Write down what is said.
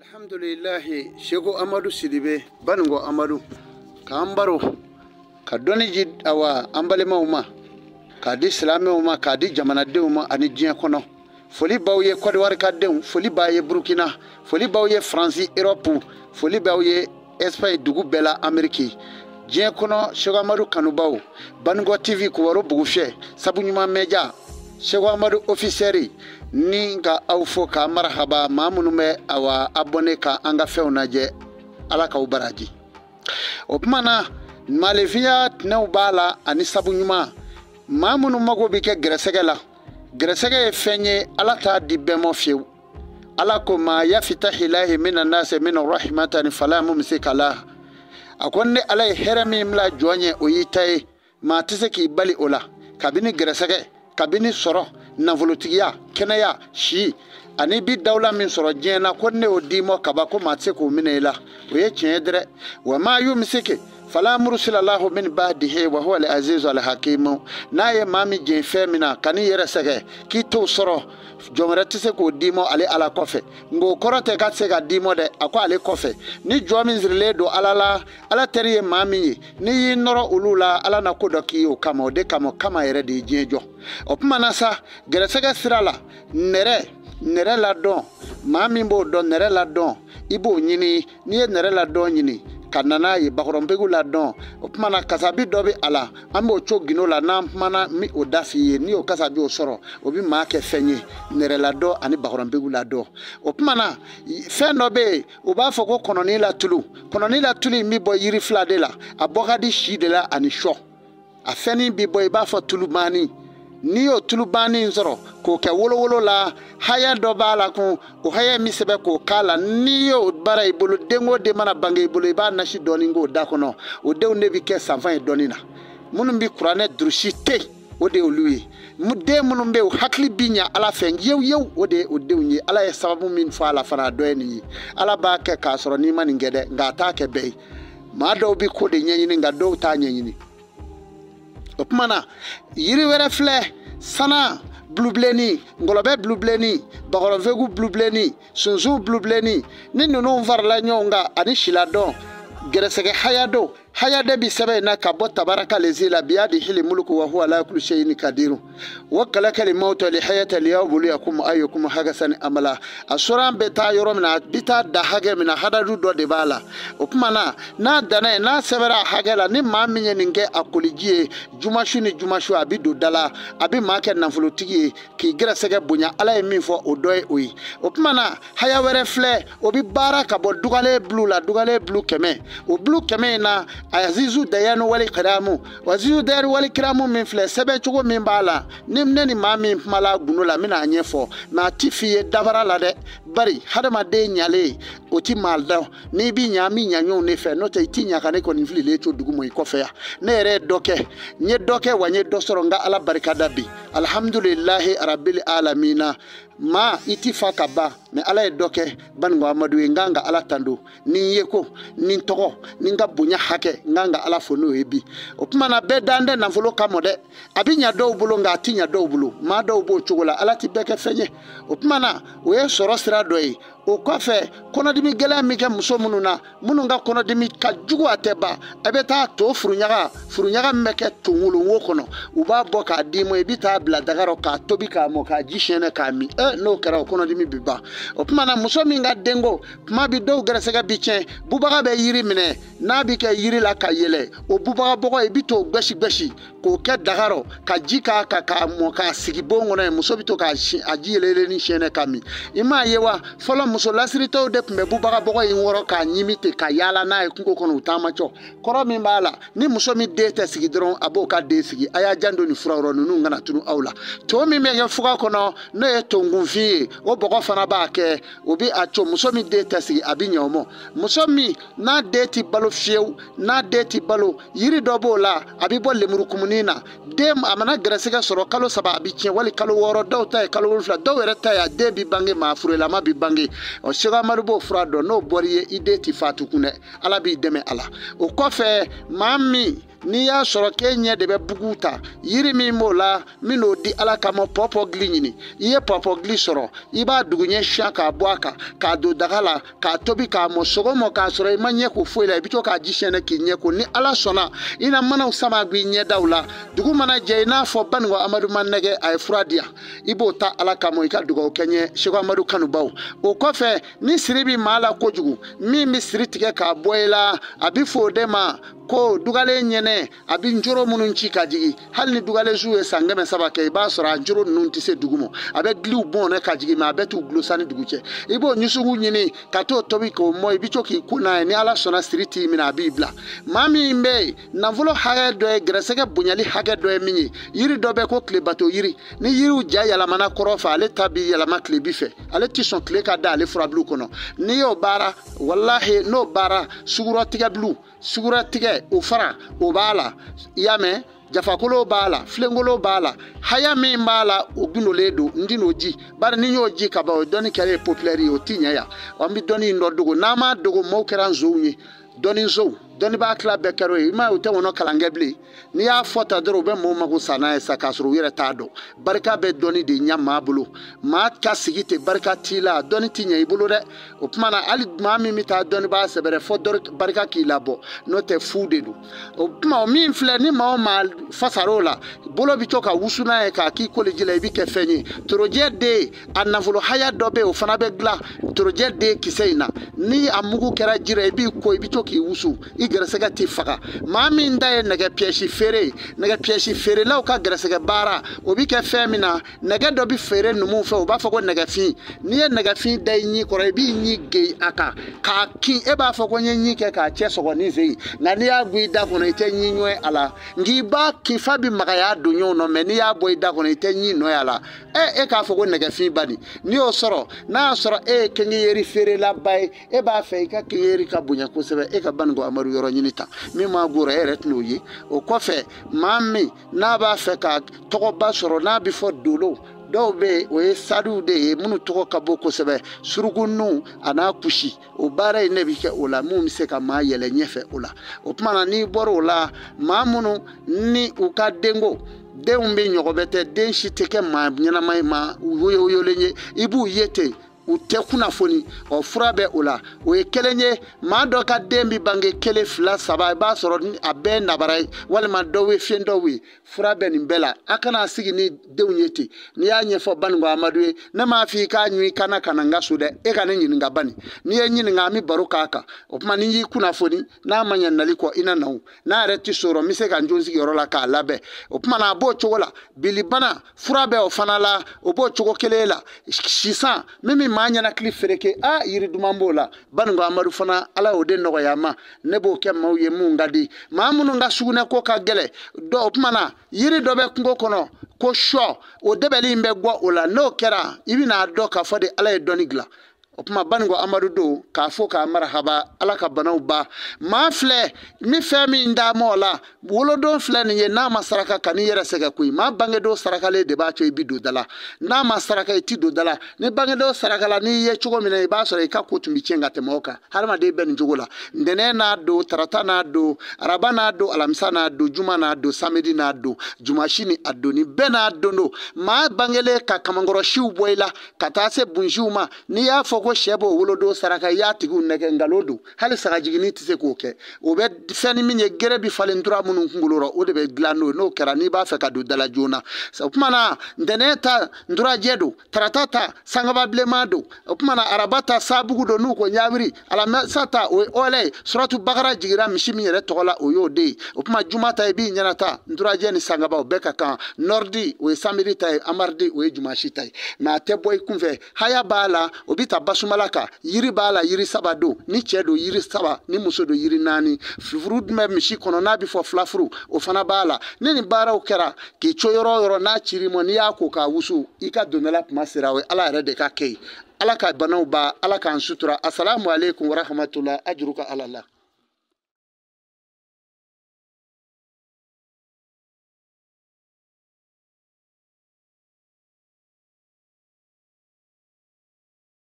Alhamdulilahi, Seko Amadu Sidibe, Baningo Amadu, k'an baro ka dɔnni ji awa an balimaw ma, k'a di silamɛw ma, k'a di jamanadenw ma ani diɲɛ kɔnɔ. Foli b'aw ye Kɔdiwari ka denw, foli b'aw ye Burukina, foli b'aw ye Faransi, Erɔpu, foli b'aw ye Espagne dugu bɛɛ la, Ameriki. Diɲɛ kɔnɔ Seko Amadu kanubaw, Baningo TV Kibaru Bugufiyɛ, Sabu Ɲuman Media, Seko Amadu ofisɛri ni ka aw fo k'a marahaba maa minnu bɛ awa abonné ka an ka fɛnw lajɛ, Ala k'aw baraji. O tuma na maalefinya tɛnɛw b'a la ani sabu ɲuman. Maa minnu mago bɛ kɛ gɛrɛsɛgɛ la, gɛrɛsɛgɛ ye fɛn ye Ala t'a di bɛɛ ma fiyewu. Ala ko ma yafitahilahi mina nase mina rahmatani fala mumsika laha. A ko ne Ala ye hɛrɛ min bila jɔn ye, o y'i ta ye, maa tɛ se k'i bali o la. Kabini gɛrɛsɛgɛ, kabini sɔrɔ, nafolotigiya, kɛnɛya, si ani bi dawula min sɔrɔ diɲɛ na, ko ne y'o d'i ma kaba, ko maa tɛ se k'o minɛ i la. O ye tiɲɛ ye dɛrɛ. Wa maa yumisike fala mursila lahu min ba'dihi wa huwa al-azizu al-hakimu. N'a ye maa min jɛn fɛn min na, ka n'i yɛrɛ sɛgɛn k'i t'o sɔrɔ, jɔn wɛrɛ tɛ se k'o d'i ma ale Ala kɔfɛ. Nka o kɔrɔ tɛ k'a tɛ se ka d'i ma dɛ, a ko ale kɔfɛ. Ni jɔn min sirilen don Ala la, Ala teri ye maa min ye, n'i y'i nɔrɔ olu la, Ala na ko dɔ k'i ye o kama. O de kama kama yɛrɛ de ye diɲɛ jɔ. O tuma na sa, gɛrɛsɛgɛ sira la, nɛrɛ ladɔn, maa min b'o dɔn, nɛrɛ ladɔn, i b'o ɲini. N'i ye nɛrɛ ladɔn ɲini ka na n'a ye, bakɔrɔnbegu ladɔn, o tuma na kasabi dɔ bɛ a la, an b'o co gindo la, n'an kumana n bɛ o da f'i ye. N'i y'o kasabi o sɔrɔ, o bɛ maa kɛ fɛn ye, nɛrɛ ladɔn ani bakɔrɔnbegu ladɔn. O tuma na fɛn dɔ bɛ yen, u b'a fɔ ko kɔnɔni latulu. Kɔnɔni latulu in bɛ bɔ yiri fila de la, a bɔ ka di si de la ani sɔ. A fɛnnin bɛ bɔ i b'a fɔ tulubanni. N'i y'o tulubanni in sɔrɔ k'o kɛ wolowolo la, haya dɔ b'a la kun, o haya min sɛbɛn k'o k'a la, n'i y'o baara i bolo, den o den mana bange i bolo, i b'a nasi dɔɔni k'o da kɔnɔ, o denw de bɛ kɛ sanfan ye dɔɔni na. Minnu bɛ kuranɛ durusi tɛ, o de y'olu ye. Den minnu bɛ yen, u hakili bɛ ɲa Ala fɛ yewu yewu, o de ye o denw ye. Ala ye sababu min fɔ a la fana, a dɔ ye nin ye. Ala b'a kɛ k'a sɔrɔ n'i ma nin kɛ dɛ, nka a t'a kɛ bɛɛ ye. Maa dɔw bɛ ko de ɲɛɲini, nka dɔw t'a ɲɛɲini. O tuma na yiri wɛrɛ filɛ, sana bulubilenni, ngɔlɔbɛ bulubilenni, bakɔrɔnfegu bulubilenni, sunsun bulubilenni, ni ninnu farala ɲɔgɔn kan ani siladɔn, gɛrɛsɛgɛ haya don, haya de bi sɛbɛn in na ka bɔ tabaraka lezi la biyadi hili muluku wa huwa ala kulli shay'in kadiru wa kalakali mawta li hayata li yabluwakum ayyukum ahsanu amala. A suran bɛ taa yɔrɔ min na, a bɛ taa da hakɛ min na, hadadu dɔ de b'a la. O tuma na n'a danna yen, n'a sɛbɛnna a hakɛ la, ni maa min ye nin kɛ a koliji ye, jumasu ni jumasu a bɛ don da la, a bɛ maa kɛ nafolotigi ye, k'i gɛrɛsɛgɛ bonya. Ala ye min fɔ o dɔ ye o ye. O tuma na haya wɛrɛ filɛ, o bɛ baara ka bɔ dugalen bulu la, dugalen bulu 100. O bulu 100 in na, Azizu dayanu wali kiramu, Azizu dayanu wali kiramu min filɛ, sɛbɛn cogo min b'a la, ni ne ni maa min kumala gundo la, n bɛna a ɲɛfɔ, mɛ a ti f'i ye dabara la dɛ. Bari hadamaden ɲalen o ti maa dɔn. N'i bi ɲa, an bi ɲa ɲɔgɔn de fɛ, n'o tɛ i ti ɲa ka ne kɔni fililen to dugu ma i kɔfɛ yan. Ne yɛrɛ ye dɔ kɛ, n ye dɔ kɛ wa n ye dɔ sɔrɔ, n ka Ala barika da bi. Alhamdulilahi rabbil alamina. Maa i ti fa ka ban, mɛ Ala ye dɔ kɛ Baningo Amadu ye, n kan ka Ala tando ni n ye ko, ni n tɔgɔ, ni n ka bonya hakɛ, n kan ka Ala fo n'o ye bi. O tuma na bɛɛ dan tɛ nafolo kama dɛ, a bɛ ɲa dɔw bolo nka a ti ɲa dɔw bolo. Maa dɔw b'o cogo la, Ala ti bɛɛ kɛ fɛn ye. O tuma na o ye sɔrɔ sira dɔ ye. O kɔfɛ, kɔnɔdimi gɛlɛn min kɛ muso minnu na, minnu ka kɔnɔdimi ka jugu a tɛ ban, a bɛ taa to furuɲaga, furuɲaga min bɛ kɛ tonwolonwo kɔnɔ, u b'a bɔ k'a d'i ma, i bɛ taa bila daga rɔ k'a tobi k'a mɔ, k'a ji siyɛnɛ k'a min. N'o kɛra o kɔnɔdimi bɛ ban. O tuma na muso min ka denko kuma bi dɔw gɛrɛsɛgɛ bi tiɲɛ, bubaga bɛ yiri minɛ, n'a bɛ kɛ yiri la ka yɛlɛ, o bubaga bɔgɔ i bɛ t'o gbɛsi gbɛsi k'o kɛ daga rɔ ka ji k'a kan k'a mɔ k'a sigi bon kɔnɔ yen, muso bɛ to k'a a ji yɛlɛlen ni siyɛnɛ ka min. I m'a ye wa, fɔlɔ muso lasiritɔw de tun bɛ bubaga bɔgɔ in wɔrɔ k'a ɲimi ten ka yaala n'a ye kungo kɔnɔ, u taamatɔ. Kɔrɔ min b'a la, ni muso min den tɛ sigi dɔrɔn, a b'o ka den sigi. A y'a janto nin fura yɔrɔ ninnu kana tunu aw la. To min bɛ kɛ fuga kɔnɔ, n'o ye tonkunfin ye, o bɔgɔ fana b'a kɛ, o bɛ a to muso min den tɛ sigi, a bɛ ɲɛ o ma. Muso min n'a den tɛ balo fiyewu, n'a den tɛ balo, yiri dɔ b'o la, a bɛ bɔ lemurukumuni na. Den a mana gɛrɛsɛgɛ sɔrɔ kalo 3 a bɛ tiɲɛ, wali kalo 6, dɔw ta ye kalo 7, dɔw yɛrɛ ta ye a den bɛ bange, maa furelama bɛ bange. Ɔ Seko Amadu b'o fura dɔn, n'o bɔr'i ye, i den tɛ fatu kun dɛ, Ala b'i dɛmɛ a la. O kɔfɛ, maa min N'i y'a sɔrɔ k'e ɲɛ de bɛ bugu ta, yiri min b'o la min n'o di Ala kama, pɔpɔ gili ɲini. I ye pɔpɔ gili sɔrɔ, i b'a duguɲɛ siyan k'a bɔ a kan, k'a don daga la, k'a tobi k'a mɔ sogo mɔ, k'a sɔrɔ i ma ɲɛ ko foyi la. I bɛ to k'a ji sɛnɛ k'i ɲɛ ko. Ni Ala sɔnna, i na manaw sama i ɲɛdaw la. Dugu mana jɛ, i n'a fɔ Banikɔ Amadu ma nɛgɛ, a ye fura di yan, i b'o ta Ala kama, i ka dugawu kɛ n ye Seko Amadu kanubaw. O kɔfɛ, ni siri bɛ maa la kojugu, min bɛ siri tigɛ k'a bɔ i la, a bɛ fɔ o de ma ko dugalen ɲɛnɛ. A bɛ njoro minnu ci ka jigin, hali ni dugalen su ye san 300 kɛ, i b'a sɔrɔ a njoro ninnu tɛ se dugu ma. A bɛ giliw bɔn ka jigin, mɛ a bɛɛ t'u gulo sanni dugu cɛ. I b'o ɲusugu ɲini ka t'o tobi k'o mɔ, i bɛ to k'i ko n'a ye. Ni Ala sɔnna, siri t'i minɛ, a b'i bila. Maa min bɛ yen, nafolo hakɛ dɔ ye, gɛrɛsɛgɛ bonyali hakɛ dɔ ye min ye, yiri dɔ bɛ ko tilebato yiri. Ni yiriw ja yɛlɛmana kɔrɔ fɛ, ale ta b'i yɛlɛma tilebi fɛ, ale tɛ sɔn tile ka da ale furabulu kɔnɔ. N'i y'o baara, walahi n'o baara, sugurɔtigɛ bulu, sugurɔtigɛ o fara o b'a la, i y'a mɛn, jafakolo b'a la, filenkolo b'a la, haya min b'a la o gundolen don. N tɛn'o ji, bari ni n y'o ji ka ban, o dɔnni kɛra ye populaire ye, o ti ɲɛ yan. An bɛ dɔnni in dɔ dogo, n'an m'a dogo, maaw kɛra nzonw ye, dɔnni nzonw, dɔnnibaa tila bɛɛ kɛra o ye. I m'a ye, u tɛ wɔnɔ kalan kɛ bilen. N'i y'a fɔ ta dɔrɔn, u bɛ maaw mako sa n'a ye sa, k'a sɔrɔ u yɛrɛ t'a dɔn. Barika bɛ dɔnni de ɲɛ maa bolo. Maa ka sigi ten, barika t'i la, dɔnni ti ɲɛ i bolo dɛ. O tuma na, hali maa min bɛ taa dɔnnibaa sɛbɛrɛ, fɔ barika k'i labɔ, n'o tɛ fu de don. O tuma, o min filɛ, ni maa o maa fasar'o la, bolo bɛ to ka wusu n'a ye k'a k'i koliji la, i bɛ kɛ fɛn ye. Torojɛ den, a nafolo haya dɔ bɛ yen, o fana bɛ dilan torojɛ den kisɛ in na. Ni a mugu kɛra ji la, i b'i ko, i bɛ to k'i wusu, i gɛrɛsɛgɛ t'i faga. Maa min ta ye nɛgɛ piyɛsi feere ye, nɛgɛ piyɛsi feerelaw ka gɛrɛsɛgɛ baara, o bɛ kɛ fɛn min na, nɛgɛ dɔ bɛ feere numuw fɛ, u b'a fɔ ko nɛgɛfin. N'i ye nɛgɛfin da i ɲi kɔrɔ, i b'i ɲi gen a kan k'a kin, e b'a fɔ ko n ye ɲi kɛ k'a cɛ sɔgɔ ni sen ye, nka n'i y'a gun i da kɔnɔ, i tɛ ɲi ɲɔ a la. Nka i b'a kin f'a bɛ magaya don ɲɔgɔn nɔ, mɛ n'i y'a bɔ i da kɔnɔ, i tɛ ɲi nɔ a la. E k'a fɔ ko nɛgɛfin ba nin, n'i y'o sɔrɔ, n'a y'a sɔrɔ e ye kɛnkɛyeri feerelaba ye, e b'a fɛ i ka kɛnkɛyeri ka bonya kosɛbɛ, e ka Banikɔ Amadu yɔrɔ ɲini ta min m'a gora, e yɛrɛ tɛn'o ye. O kɔfɛ, maa min n'a b'a fɛ ka tɔgɔba sɔrɔ, n'a bɛ fɔ dolo, dɔw bɛ yen, o ye sadiw de ye minnu tɔgɔ ka bon kosɛbɛ, surukunu a n'a kusi, o baara in ne bɛ kɛ o la, mun bɛ se ka maa yɛlɛ ɲɛfɛ o la. O tuma na, n'i bɔra o la, maa minnu ni u ka denko denw bɛ ɲɔgɔnbɛ tɛ, den si tɛ kɛ maa ɲɛnama ye, maa woyowoyolen ye, i b'u ye ten, u tɛ kunnafoni. Ɔ fura bɛ o la, o ye kelen ye. Maa dɔ ka den bɛ bange 1, 2, 3, i b'a sɔrɔ a bɛɛ nabara ye, walima dɔw ye fiyɛn dɔw ye. Fura bɛ nin bɛɛ la. A kana sigi ni denw ye ten. N'i y'a ɲɛfɔ Banikɔ Amadu ye, ne m'a fɔ i k'a ɲun i kana ka na n ka so dɛ, e ka ne ɲininka bani. N'i ye ɲininka, an bɛ baro k'a kan. O tuma, ni y'i kunnafoni, n'a ma ɲɛ nali kɔ, i na na o. N'a yɛrɛ tɛ sɔrɔ, n bɛ se ka n jo sigiyɔrɔ la k'a labɛn. O tuma na, a b'o cogo la. Bilibana fura bɛ o fana la, o b'o cogo kelen la. Sisan min bɛ maa ɲɛnakili fereke, a yiri duman b'o la. Banikɔ Amadu fana, Ala y'o de nɔgɔya ma, ne b'o kɛ maaw ye mun ka di. Maa minnu ka sugunɛko ka gɛlɛn, dɔ o tuma na, yiri dɔ bɛ kungo kɔnɔ ko sɔ, o dɛbɛli in bɛ gɔ o la. N'o kɛra, i bɛna dɔn k'a fɔ de Ala ye dɔnni dilan. O tuma, Banikɔ Amadu don k'a fɔ k'a marahaba, Ala ka banaw ban. Maa filɛ ni fɛn min d'a ma o la, wolodon filɛ nin ye, n'a ma saraka ka n'i yɛrɛ sɛgɛn koyi. Maa bangedon sarakalen de b'a to i bɛ don da la, n'a ma saraka i ti don da la. Ni bangedon sarakala, n'i ye cogo min na, i b'a sɔrɔ i ka ko tun bɛ tiɲɛ ka tɛmɛ o kan. Hadamaden bɛ nin cogo la. Ntɛnɛn n'a don, tarata n'a don, araba n'a don, alamisa n'a don, juma n'a don, samedi n'a don, jumasi ni a don, nin bɛɛ n'a don don. Maa bangelen ka kamankɔrɔsiw bɔ i la ka taa se bunsiw ma, n'i y'a fɔ ko sɛ b'o wolodon saraka, i y'a tigiw nɛgɛ, nkalon don. Hali sagajiginni tɛ se k'o kɛ. O bɛ fɛn min ye, gɛrɛ bɛ falen tura minnu kunkolo rɔ, o de bɛ dilan n'o ye. N'o kɛra, n'i b'a fɛ ka don dala joona, o tuma na, ntɛnɛn ta nturajɛ don, tarata ta sangaba bilenman don, o tuma na araba ta sabugu don, n'u ko ɲawiri, alamisa ta o ye ɔlɛ ye, suratu bakara jiginra misi min yɛrɛ tɔgɔ la, o y'o de ye. O tuma, juma ta i b'i ɲɛna ta, nturajɛ ni sangaba o bɛɛ ka kan. Nɔridi o ye samedi ta ye, amaridi o ye jumasi ta ye. Mɛ a tɛ bɔ i kunfɛ, haya b'a la, o bɛ ta basumala kan, yiri b'a la, yiri 3 don, ni cɛ don yiri 3, ni muso don yiri 4. Furu dun bɛ misi kɔnɔ, n'a bɛ fɔ filafuru, o fana b'a la. Ni nin baaraw kɛra k'i co yɔrɔ o yɔrɔ, n'a cir'i ma, n'i y'a ko k'a wusu, i ka dondala kuma sera, o ye Ala yɛrɛ de ka kɛ ye. Ala ka banaw ban, Ala k'an sutura. Asalamu aleykum warahmatula, ajuruka Ala la.